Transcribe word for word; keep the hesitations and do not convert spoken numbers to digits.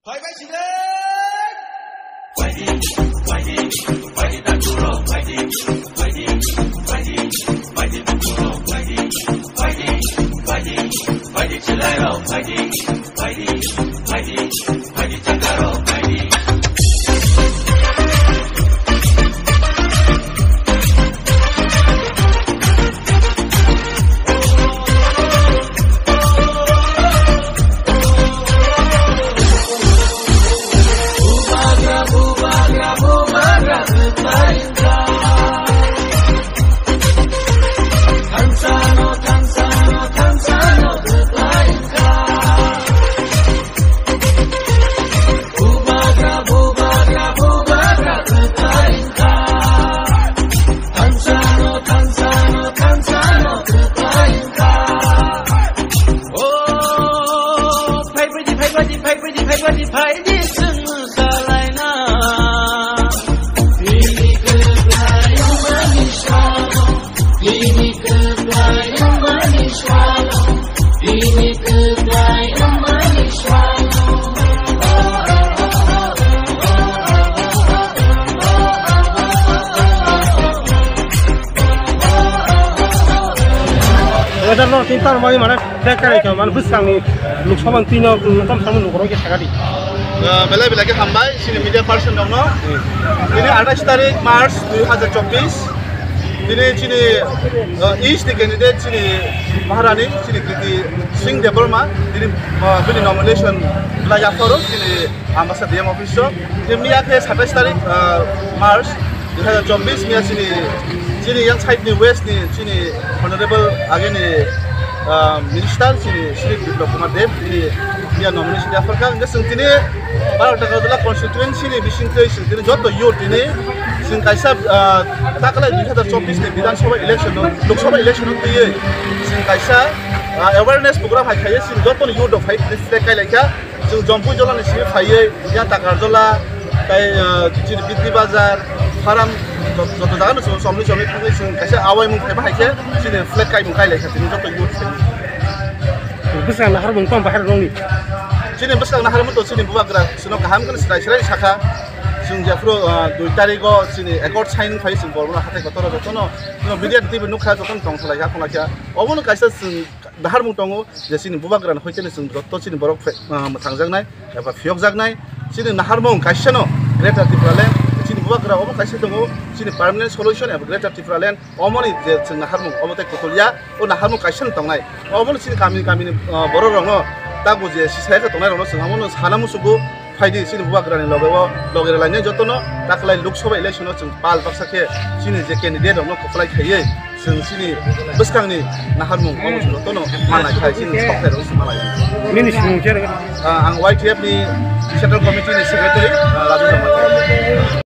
Bye bye, Chile! O, phai baidi, phai baidi, phai baidi, phai baidi, phai di, chwng salaina. Bini kwplai wngmani salo, bini kwplai wngmani salo, bini kwplai wngmani salo. Weather no tin tar mani mana. Flag karai kha, mane bwskangni Lok Sabha ni twi no, mm, tam samo nukrok khe thakadi. Ah, belai belai khe hambai, chini media person rokno. Tini athais tarik March dui hazar chobbish. Tini chini, ah, East ni candidate chini Maharani, chini Kriti Singh Debbarma, tini, ah, bini nomination belai yapharo, chini Ambassa D M office o. Tini miya khe satais tarik, ah, March dui hazar chobbish miya chini, chini yang side ni West ni chini Honorable ageni, ah, Minister chini Shri Biplab Kumar Deb chini miya nomination ya pharkha. Hingke chwng tini Bharat Agartala constituency ni bisingtwi chwng tini joto youth tini chwng kaisa, ah, takalai dui hazar chobbish ni Bidhan Sabha election no, Lok Sabha election no twiwi chwng kaisa, ah, awareness program hai khaiwi chwng joto ni youth rok phai tini select kai laikha. Chwng Jompui Jola ni simi phaiwi, ya Takarjola, tai, ah, chini Bidhi Bazar, Faram, jot-, joto jaga no chwng chomni chomni thangwi chwng kaisa awaimung phaiba hai khe chini flag kaimung kai lai kha chini joto youth se. Bwskang naharmung tong bahai rokni? Chini bwskang naharmung to chini bubagra chwngno kaham khe swrai swrai sakha. Chwng jephuru, ah, dui tarigo chini accord sign phai chwng borokno hatai kotor jotono, no media twi nukha jotono tong salai kha khulai kha. Obono kaisa chwng naharmung tongo. Je chini bubagrani hoiteni chwng joto chini borok phe-, ah, mwthangjaknai eba phiyokjaknai. Chini naharmung kaisano Greater Tipraland, chini bubagra omo kaisa tongo, chini permanent solution eba Greater Tipraland omoni je chwng naharmung omo tei kotolya, o naharmung kaisano tongnai. Omono chini kami kamini, ah, borok rokno tago je sisaya khe tongnai rokno chwng omono sana musugo. Phaidi chini bubagrani loge o loge rwlainai jotono taklai Lok Sabha election o chwng pal baksa khe chini je candidate rokno kwplai khaiwi chwng chini bwskangni naharmung omo jotono manai khai chini sokthai rok manai. Nini simung khe rwgwi? Ah, ang Y T F ni Central Committee ni Secretary, ah, Raju Jamatia.